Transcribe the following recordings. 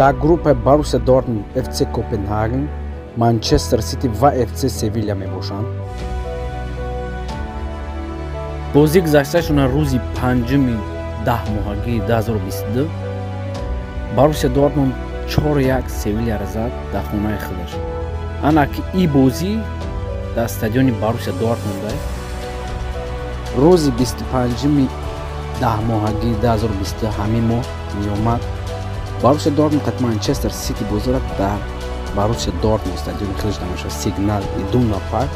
Дар группаи Боруссия Дортмунд, ФЦ Копенгаген, Манчестер Сити ва ФЦ Севилия мебошанд. Бозӣ гузашташона рӯзи 5-уми 10 моҳагии 2022 Боруссия Дортмунд 4-1 Севилияро зад дар хонаи худаш. Ана ки и бозӣ дар стадиони Боруссия Дортмунд. Рӯзи 25-уми 10 моҳагии 2022, ҳамин моҳ меомад, Боруссия Дортмунд қати Манчестер Сити бозӣ дорад дар Боруссия Дортмунд, стадиони худаш тамошо Сигнал Идуна Парк.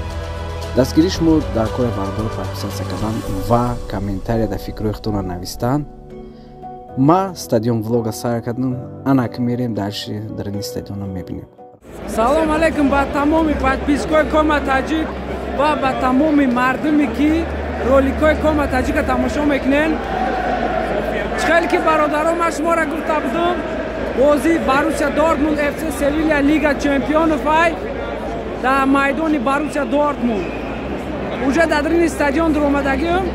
Дастгирии шумо дар кори бародаро подписаться кардан ва комментария дар фикрҳои худтонро навистан. Ма стадион влога сар кардам, ана ки мерем дальше, дар ин стадионро мебинем. Салом алейкум ба тамоми подписчикои Кома Таҷик ва ба тамоми мардуме, ки роликҳои Кома Таҷика тамошо мекунен. Чӣ хеле ки, бародаро, ман шуморо гуфта будум, бозии Боруссия Дортмунд ФЦ Севилия, Лига чемпионов ай дар майдони Боруссия Дортмунд. Уже дар дарини стадион дуромадагиам.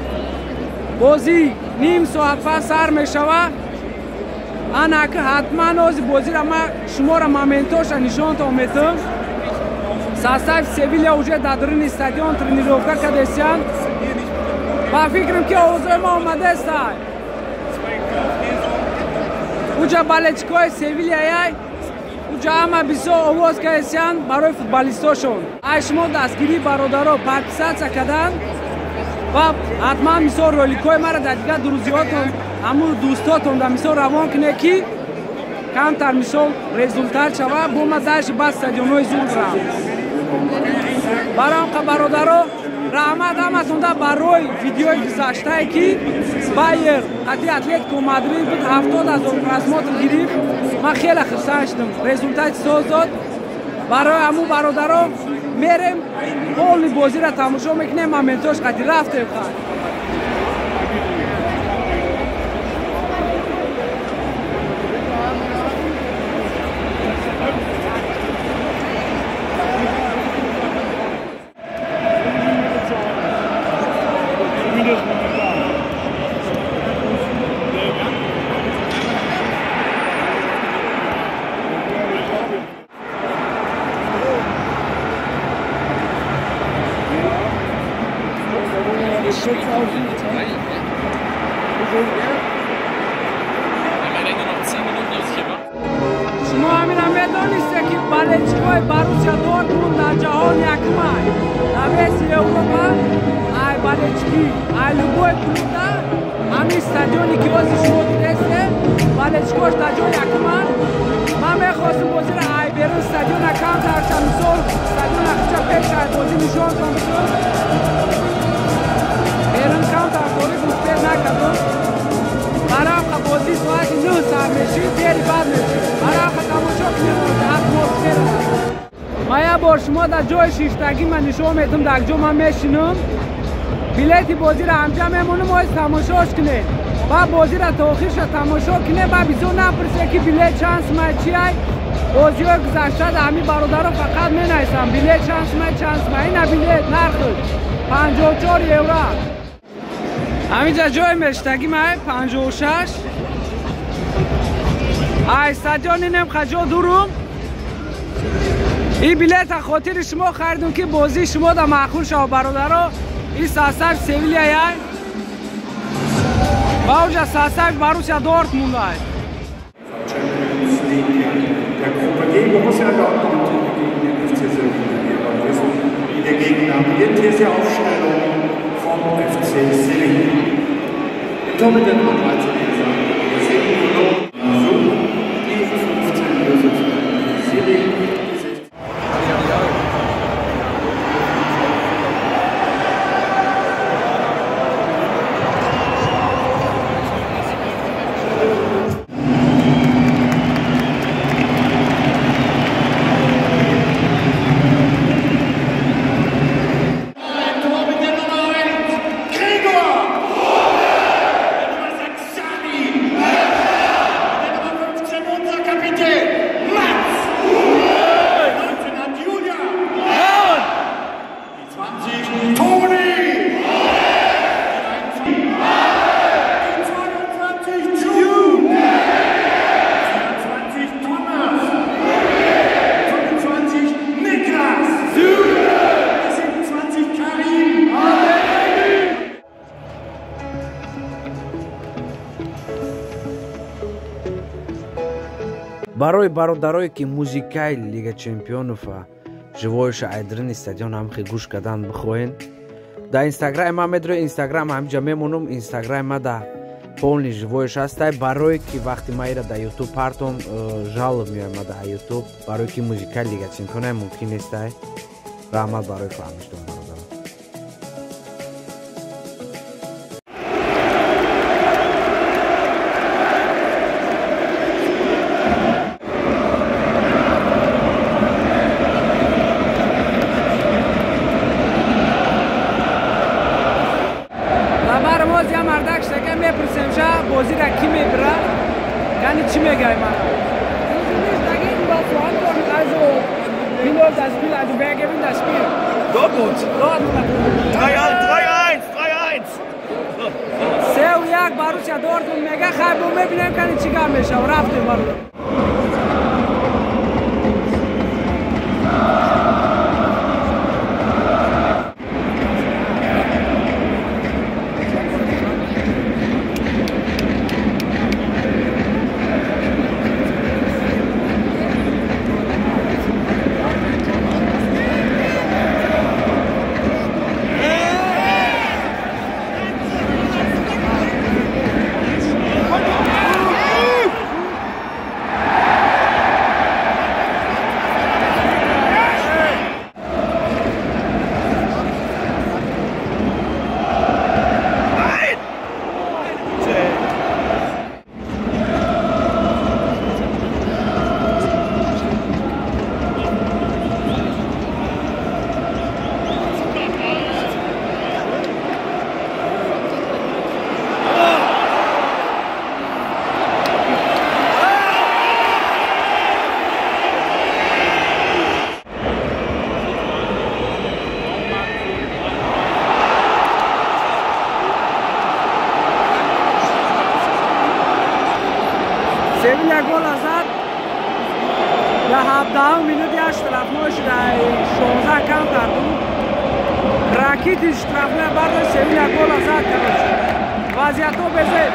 Бозӣ ним соат пас сар мешава. Ана ки ҳатман ози бозиро ман шуморо моментоша нишонтон метам. Состав Севилия уже дар дарини стадион тренировка кардесиянд. Ба фикрам, ки овозои ма омадестай. Уҷа болельщикои Севилияяй, уҷа ҳама бисёр овоз кардесиянд барои футболистошон. Ай шумо дастгирии, бародаро, подписаться кардан ва ҳатман мисол роликҳои маро дар дигар друзьётон, ҳамун дӯстотон дар мисол равон кунед, ки камтар мисол результат шава, бо ма дальше ба стадионҳои зуд рам. Барои бародаро, раҳмат ҳаматонда барои видеои гузаштае, ки Байер қати Атлетико Мадрид буд, 70 000 просмотр гирифт. Ман хеле хурсанд шудам, результати соз дод. Барои ҳамун, бародаро, мерем, полный бозиро тамошо мекунем, моментош қати рафтем. Хай. Шумо ҳамина медонисте, ки болельщикои Боруссия Дортмунд дар ҷаҳон якумай, дар весь Европа? Ай болельщики, ай любой клубда ҳамин стадионе, ки ҳозир шумо дидесте, болельщикош дар ҷои якуманд. Ман мехостум бозиро ай берун стадиона камтарша, мисол стадиона хуча пеш ай бозӣ нишонтон бидум. Берун камтар торик, успел накардум. Барои бозӣ соати 9 сар мешид, дери бад мешид. Барои тамошо кунем атмосфера. Ман як бор шумо дар ҷои шиштагӣ ман нишон медам, дар ҷо ман мешинам. Билети бозиро ҳамҷа мемонам, оиз тамошош кунед. Баъд бозиро то охирша тамошо кунед, баъд бисёр напурсед, ки билет чанд сумай, чи ай. Бозиҳои гузашта дар ҳамин бародаро фақат менависам: билет чанд сумай, чанд сумай. Ина билет нархш 54 евро. Ҳаминҷа ҷои мештагӣ май 56. Ай стадион инем хаҷо дурум. Ин билета хотири шумо харидум, ки бозии шумо да маъқул шава, бародаро. Ин состав Севилияяй ва уҷа состав Боруссия Дортмундай. Champions League in der Gruppe G, Borussia Dortmund gegen den FC Sevilla. Der gegenwärtige These-Aufstellung vom FC Sevilla. Im Tor mit der Nummer 13 die 15 Josef Siri, die 16. Барои бародарое ки музикаи Лига Чемпионова живоиша айдрини стадион ҳамхи гӯш кардан бихоҳен, дар инстаграми ман медрои, инстаграм ҳамиҷа мемонум, инстаграми ма да полный живоиш ҳастай. Барое ки вақти ма ира дар ютуб партом, жалоб меояд дар ютуб, барое ки музикаи Лига Чемпионай мумкин нестай. Раҳмат барои фаҳмиштон, бародарон. Бозира ки мебира, яъне чӣ мегӯяй ман? Also, wie läuft das Spiel? Also, wer gewinnt das Spiel? Dortmund. Dortmund. 3-1, 3-1. 3-1 Борусия Дортмунд мега. Хайр, бо мебинем кани чӣ гап мешава. Рафтем, бародар. Севилия гола зад дар 17 минути, як штрафной шуда, 16 кам карду. Ракитич штрафной бардошт, Севилия гола зад. Короче, вазъиятҳо безеб.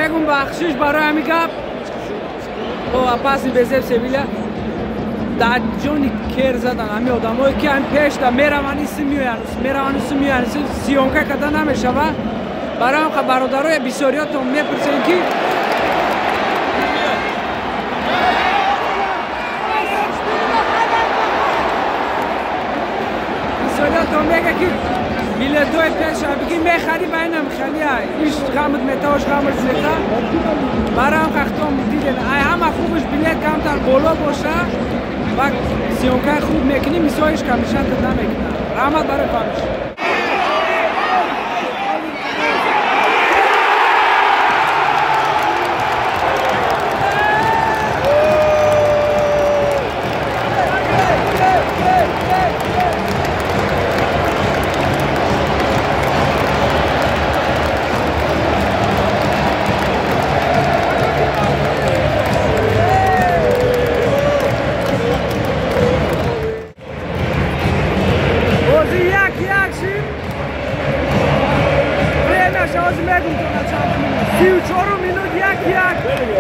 Мегум бахшиш барои ҳамин гап. Паси безеб Севилия дар ҷони кер задан ҳамин одамое ки ҳам пешда мераванд, иси меоянд, мераванд, иси меоянд, съёмка карда намешава. Барои ҳам бародарои бисёриётон мепурсем ки бисёриётон мега ки билетҳои пеша бигӣ мехарӣ, ба инам хали иш ғамат метаош ғамат зета. Барои ҳам хахтом диден, ай ҳама хубаш билет камтар боло боша ва съёмкаи хуб мекунӣ, мисолиш камишата намекунад. Раҳмат барои фаҳмиш.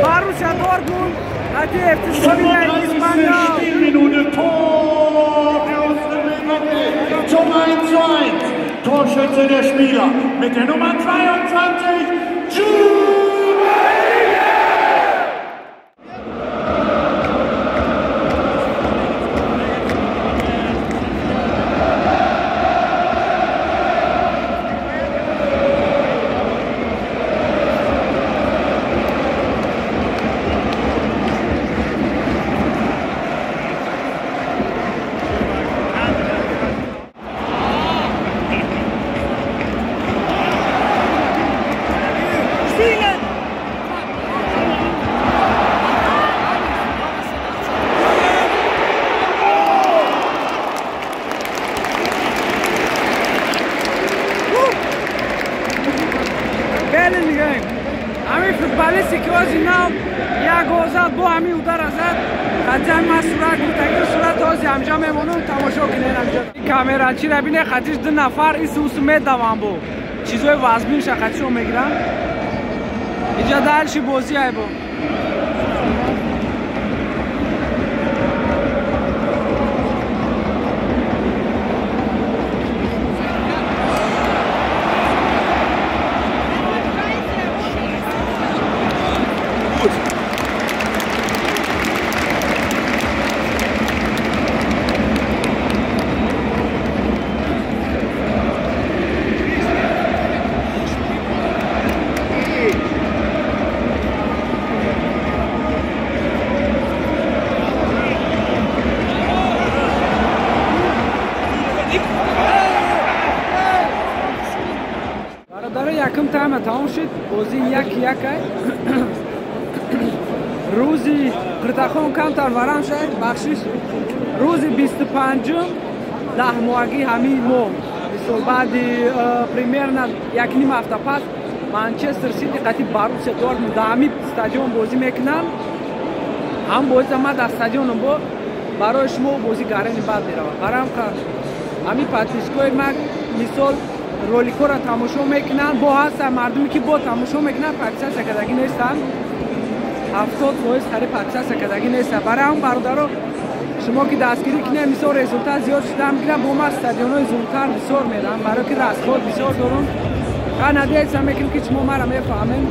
Борусия Дортмунд Spielminute, Tor zum 1:1. Torschütze der Spieler mit der Nummer 22, Jude. Ози ман сурат гирифтагӣ, сурат ози ҳамҷа мемонам, тамошо кунед ҳамҷа. Камерачира бине, қатиш ду нафар ису усу медавам бо. Чизои вазминша қатишо мегирам. Иҷа дальши бозӣ ай бо. Якум тайма тамом шуд, бозӣ 1-1 ай. Рӯзи қиртахон камтар варам шуд, бахшиш. Рӯзи 25-ум даҳмоҳагӣ ҳамин моҳ, мисол баъди примерно 1.5 ҳафта пас Манчестер Сити қати Боруссия Дортмунд дар ҳамин стадион бозӣ мекунанд. Ҳам бозиа ман дар стадионам бо барои шумо бозӣ гарени бад меравад. Барам ҳамин подпискои ман мисол роликҳоро тамошо мекунанд, бо ҳастанд мардуме ки бо тамошо мекунанд, подписатсия кардагӣ нестанд. 70% қариб подписатсия кардагӣ нестанд. Барои ҳам бародаро шумо ки дастгирӣ кунед, мисол результат зиёд шуда мегирад, бо ман стадионҳои зудтар бисёр мерам, барои ки расход бисёр дорум. Ха надеяться мекунем ки шумо маро мефаҳмем.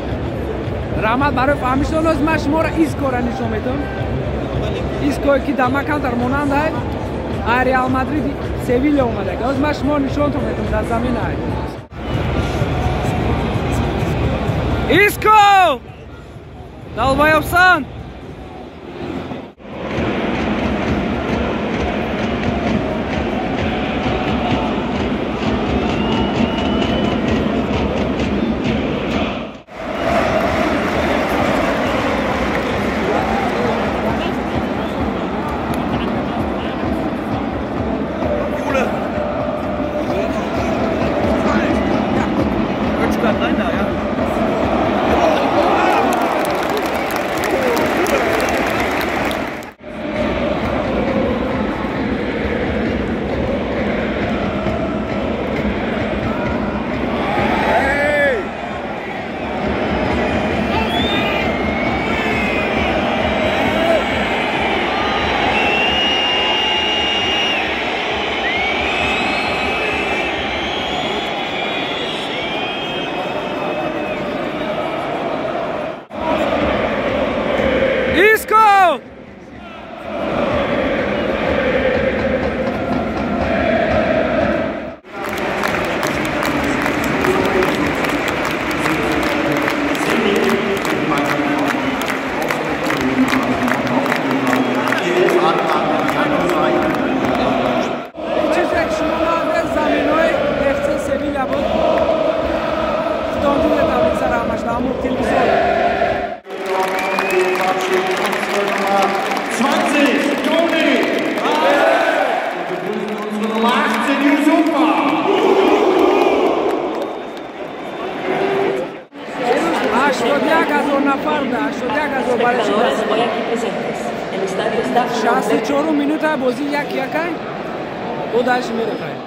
Раҳмат барои фаҳмиштон. Оз ман шуморо Искора нишон медиҳам. Иское ки дар ман камтар монанд ай, ай Реал Мадрид Севилия омада. Оз ман шумо нишонтон медиҳам дар замин ай. Иско! Долбоёбсан! Иско! Чизе ки шумо надед заминои ФЦ Севилия буд. Худон диде таблица рамаш дар ҳамон телевизор. Nummer 20, Toni! Und begrüßen unsere Nummer 18, Yusufa! 81 000 нафар, 81 000 барои шумо. 64 минута бозӣ 1-1 ай. Бо дальше меравем.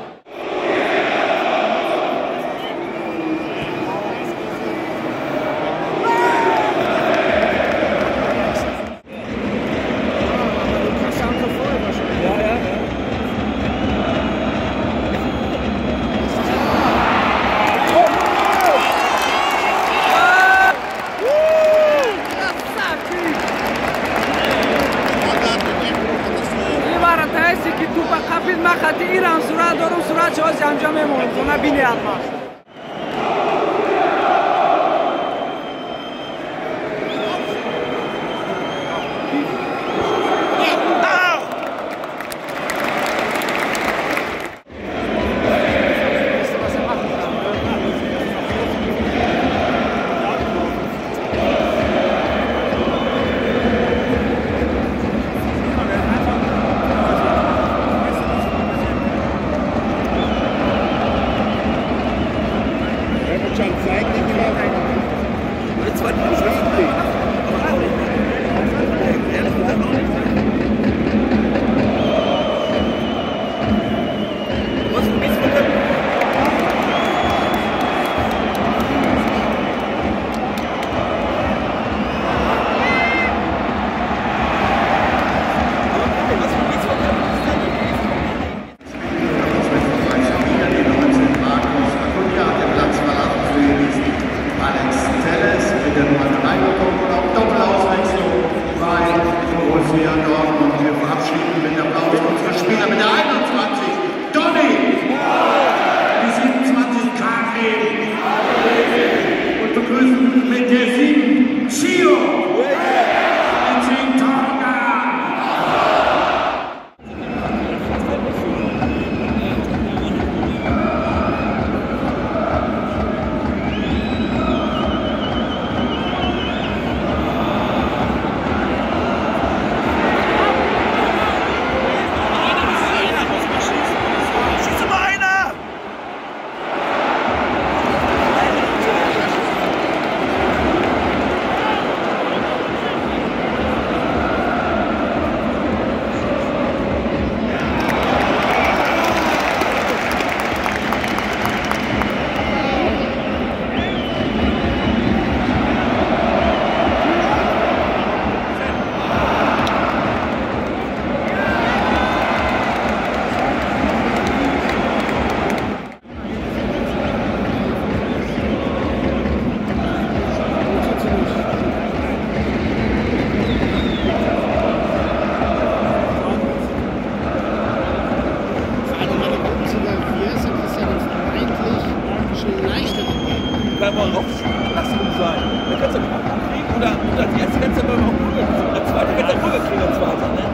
Das erste kannst du aber auch prügeln. Das zweite kannst du rüberkriegen, das zweite. Ne?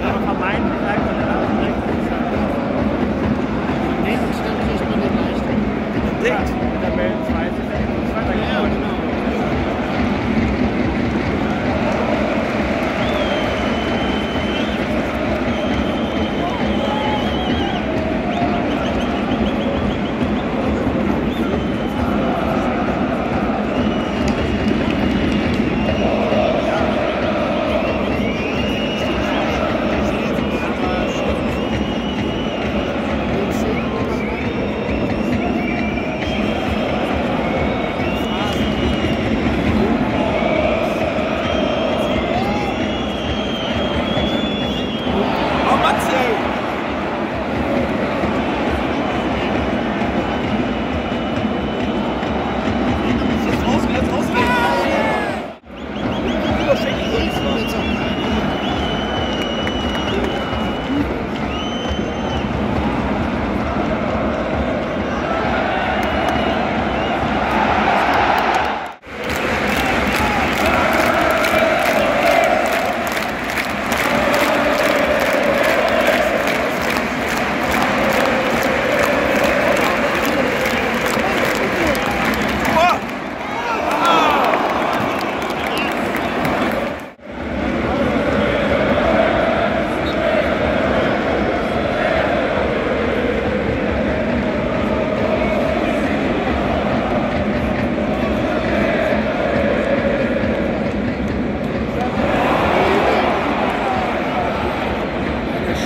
Aber vermeintlich leicht und direkt. Den Stand kriegt man den leichter. Direkt. Ja, Tabellenzweite. Zweiter. Ja, genau.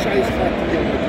Scheiß.